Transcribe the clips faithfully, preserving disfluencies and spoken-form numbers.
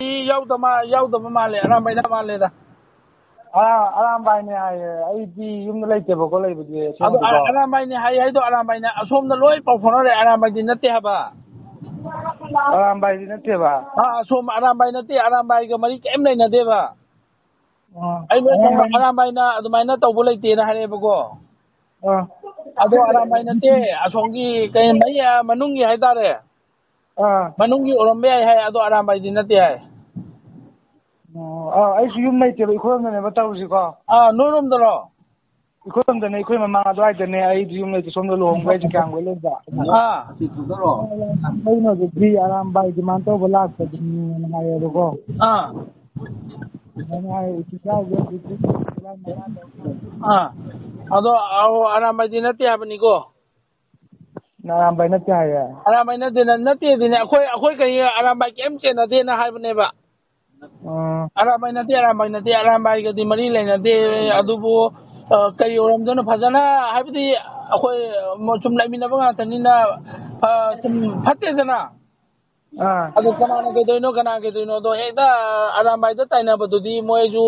ꯌꯥꯎꯗ ꯃꯥ-, ꯌꯥꯎꯗꯕ ꯃꯥꯜꯂꯦ, ꯑꯔꯥꯝꯕꯥꯏꯅ ꯃꯥꯜꯂꯦꯗ꯫ ꯑꯥ, ꯑꯔꯥꯝꯕꯥꯏꯅꯦ ꯍꯥꯏꯌꯦ꯫ ꯑꯩꯗꯤ ꯌꯨꯝꯗ ꯂꯩꯇꯦꯕꯀꯣ ꯂꯩꯕꯗꯤ, ꯑꯗꯣ ꯑꯁꯦꯡꯕꯗꯤꯀꯣ꯫ ꯑ-, ꯑꯔꯥꯝꯕꯥꯏꯅꯦ ꯍꯥꯏ ꯍꯥꯏꯗꯣ ꯑꯔꯥꯝꯕꯥꯏꯅ ꯑꯁꯣꯝꯗ ꯂꯣꯏ ꯄꯥꯎ ꯐꯥꯎꯅꯔꯦ, ꯑꯔꯥꯝꯕꯥꯏꯗꯤ ꯅꯠꯇꯦ ꯍꯥꯏꯕ꯫ ꯑꯔꯥꯝꯕꯥꯏꯗꯤ ꯅꯠꯇꯦꯕ? ꯑꯥ, ꯑꯁꯣꯝ ꯑꯔꯥꯝꯕꯥꯏ ꯅꯠꯇꯦ, ꯑꯔꯥꯝꯕꯥꯏꯒ ꯃꯔꯤ ꯀꯔꯤꯝ ꯂꯩꯅꯗꯦꯕ꯫ ꯑꯥ, ꯑꯩ ꯂꯣꯏ ꯈꯪꯕ, ꯑꯔꯥꯝꯕꯥꯏ-, ꯑꯔꯥꯝꯕꯥꯏꯅ ꯑꯗꯨꯃꯥꯏꯅ ꯇꯧꯕ ꯂꯩꯇꯦꯅ ꯍꯥꯏꯔꯛꯑꯦꯕꯀꯣ꯫ ꯑꯥ꯫ ꯑꯗꯣ ꯑꯔꯥꯝꯕꯥꯏ ꯅꯠꯇꯦ, ꯑꯁꯣꯝꯒꯤ ꯀꯩ ꯃꯩ, ꯑ, ꯃꯅꯨꯡꯒꯤ ꯍꯥꯏꯇꯥꯔꯦ꯫ ꯑꯥ꯫ ꯃꯅꯨꯡꯒꯤ ꯑꯣꯏꯔꯝꯕ ꯌꯥꯏ ꯍꯥꯏ, ꯑꯗꯣ ꯑꯔꯥꯝꯕꯥꯏꯗꯤ ꯅꯠꯇꯦ ꯍꯥꯏ꯫ ꯑꯣ, ꯑꯥ, ꯑꯩꯁꯨ ꯌꯨꯝ ꯂꯩꯇꯦꯕ, ꯑꯩꯈꯣꯏꯔꯣꯝꯗꯅꯦꯕ ꯇꯧꯔꯤꯁꯤꯀꯣ꯫ ꯑꯥ, ꯅꯣꯏꯔꯣꯝꯗꯔꯣ? ꯑꯩꯈꯣꯏꯔꯣꯝꯗꯅꯦ, ꯑꯩꯈꯣꯏ ꯃꯃꯥꯡ ꯑꯗꯨꯋꯥꯏꯗꯅꯦ, ꯑꯩꯗꯤ ꯌꯨꯝ ꯂꯩꯇꯦ, ꯁꯣꯝꯗ ꯂꯨꯍꯣꯡꯕ ꯑꯩꯗꯤ ꯀꯌꯥꯝ ꯂꯩꯕ꯫ ꯑꯥ꯫ ꯑꯩꯅ ꯍꯧꯖꯤꯛꯇꯤ ꯑꯔꯥꯝꯕꯥꯏ ꯗꯤꯃꯥꯟ ꯇꯧꯕ ꯂꯥꯛꯄꯗꯨꯅꯦꯅ ꯍꯥꯏꯌꯦꯕꯀꯣ꯫ ꯑꯥ꯫ ꯑꯗꯨꯃꯥꯏꯅ ꯍꯥꯏ, ꯏꯆꯤꯟ ꯏꯅꯥꯎꯁꯦ ꯍꯧꯖꯤꯛꯇꯤ ꯑꯥ꯫ ꯑꯗꯣ, ꯑꯧ, ꯑꯔꯥꯝꯕꯥꯏꯗꯤ ꯅꯠꯇꯦ ꯍꯥꯏꯕꯅꯤꯀꯣ꯫ ꯑꯔꯥꯝꯕꯥꯏ ꯅꯠꯇꯦ ꯍꯥꯏꯌꯦ꯫ ꯑꯔꯥꯝꯕꯥꯏ ꯅꯠꯇꯦꯅ, ꯅꯠꯇꯦꯗꯤꯅꯦ, ꯑꯩꯈꯣꯏ, ꯑꯩꯈꯣꯏ ꯀꯔꯤ ꯑꯔꯥꯝꯕꯥꯏ ꯀꯩꯝ ꯆꯦꯟꯅꯗꯦꯅ ꯍꯥꯏꯕꯅꯦꯕ꯫ ꯑꯥ꯫ ꯑꯔꯥꯝꯕꯥꯏ ꯅꯠꯇꯦ, ꯑꯔꯥꯝꯕꯥꯏ ꯅꯠꯇꯦ, ꯑꯔꯥꯝꯕꯥꯏꯒꯗꯤ ꯃꯔꯤ ꯂꯩꯅꯗꯦ꯫ ꯑꯗꯨꯕꯨ, ꯑ, ꯀꯔꯤ ꯑꯣꯏꯔꯝꯗꯣꯏꯅꯣ ꯐꯖꯅ, ꯍꯥꯏꯕꯗꯤ ꯑꯩꯈꯣꯏ ꯁꯨꯝ ꯂꯩꯃꯤꯟꯅꯕ ꯉꯥꯛꯇꯅꯤꯅ, ꯑ, ꯁꯨꯝ ꯐꯠꯇꯦꯗꯅ꯫ ꯑꯥ꯫ ꯑꯗꯨ ꯀꯅꯥꯅ ꯀꯩꯗꯧꯅꯣ, ꯀꯅꯥ ꯀꯩꯗꯧꯅꯣꯗꯣ ꯍꯦꯛꯇ ꯑꯔꯥꯝꯕꯥꯏꯗ ꯇꯥꯏꯅꯕꯗꯨꯗꯤ ꯃꯣꯏꯁꯨ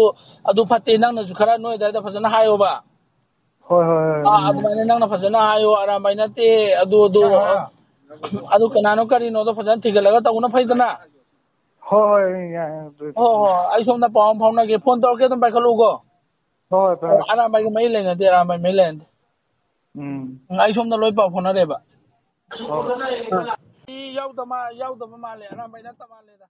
ꯑꯗꯨ ꯐꯠꯇꯦ, ꯅꯪꯅꯁꯨ ꯈꯔ ꯅꯣꯏ ꯑꯗꯥꯏꯗ ꯐꯖꯅ ꯍꯥꯏꯌꯣꯕ꯫ ꯍꯣꯏ, ꯍꯣꯏ, ꯍꯣꯏ, ꯑꯥ, ꯎꯝ꯫ ꯑꯗꯨꯃꯥꯏꯅ ꯅꯪꯅ ꯐꯖꯅ ꯍꯥꯏꯌꯣ, ꯑꯔꯥꯝꯕꯥꯏ ꯅꯠꯇꯦ, ꯑꯗꯨ, ꯑꯗꯨ, ꯑꯥ, ꯑꯥ꯫ ꯑꯗꯨ ꯀꯅꯥꯅꯣ ꯀꯔꯤꯅꯣꯗꯣ ꯐꯖꯅ ꯊꯤꯒꯠꯂꯒ ꯇꯧꯕꯅ ꯐꯩꯗꯅ꯫ ꯍꯣꯏ, ꯍꯣꯏ, ꯌꯥꯏ, ꯌꯥꯏ, ꯑꯗꯨ ꯍꯣꯏ, ꯍꯣꯏ, ꯑꯩ ꯁꯣꯝꯗ ꯄꯥꯎ ꯑꯃ ꯐꯥꯎꯅꯒꯦ, ꯐꯣꯟ ꯇꯧꯔꯛꯀꯦ, ꯑꯗꯨꯝ ꯄꯥꯏꯈꯠꯂꯛꯎꯀꯣ꯫ ꯍꯣꯏ, ꯍꯣꯏ, ꯐꯔꯦ, ꯐꯔꯦ꯫ ꯑꯔꯥꯝꯕꯥꯏꯒ ꯃꯔꯤ ꯂꯩꯅꯗꯦ, ꯑꯔꯥꯝꯕꯥꯏ ꯃꯔꯤ ꯂꯩꯅꯗꯦ꯫ ꯎꯝ꯫ ꯎꯝ, ꯑꯩ ꯁꯣꯝꯗ ꯂꯣꯏ ꯄꯥꯎ ꯐꯥꯎꯅꯔꯦꯕ꯫ ꯍꯣꯏ꯫ ꯑꯥ꯫ ꯌꯥꯎꯗ ꯃꯥ-, ꯌꯥꯎꯗꯕ ꯃꯥꯜꯂꯦ, ꯑꯔꯥꯝꯕꯥꯏ ꯅꯠꯇ ꯃꯥꯜꯂꯦꯗ꯫